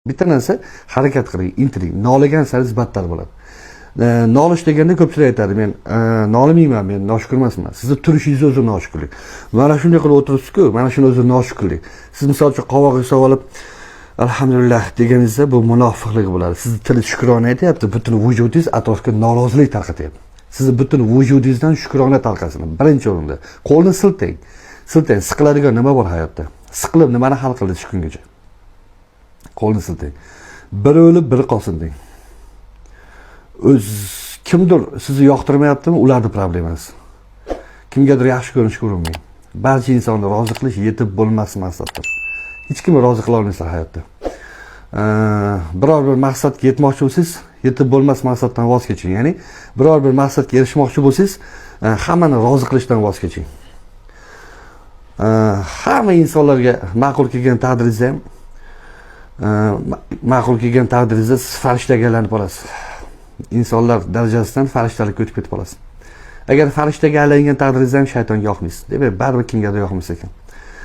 Bitta narsa, harakat qiling, intiling. Noligan sari battar bo'ladi. Nolish deganda ko'pchilik aytadi, men nolimayman, men noshukur emasman. Sizni turishingiz o'zi noshukurlik. Mana shunday qilib o'tiribsiz-ku, mana shuni o'zi noshukurlik. Siz, misol uchun, qovog'ingizni solib olib, "Alhamdulillah" deganingizda, bu munofiqlik bo'ladi. Sizni tili shukrona aytyapti, butun vujudingiz atrofga norozilik tarqatyapti. Sizni butun vujudingizdan shukrona tarqasin. Birinchi o'rinda. Qo'lni siltang. Siltang, siqiladigan nima bor hayotda? Siqilib nimani hal qildi shu kungacha? Qo'lni siltang. Biri o'lib, biri qolsin deng. O'z kimdir sizni yoqtirmayaptimi, ularni problemasi. Kimgadir yaxshi ko'rinishga urinmang. Barcha insonni rozi qilish yetib bo'lmas maqsaddir. Hech kimni rozi qila olmaysizlar hayotda. Biror bir maqsadga yetmoqchi bo'lsangiz, yetib bo'lmas maqsaddan voz keching. Ya'ni biror bir maqsadga erishmoqchi bo'lsangiz, hammani rozi qilishdan voz keching. Hamma insonlarga ma'qul kelgan taqdiringizda ham, ma'qul kelgan taqdiringizda siz farishtaga aylanib qolasiz. Insonlar darajasidan farishtalikka o'tib ketib qolasiz. Agar farishtaga aylangan taqdiringizda ham shaytonga yoqmaysiz. Demak, baribir kimgadir yoqmas ekan.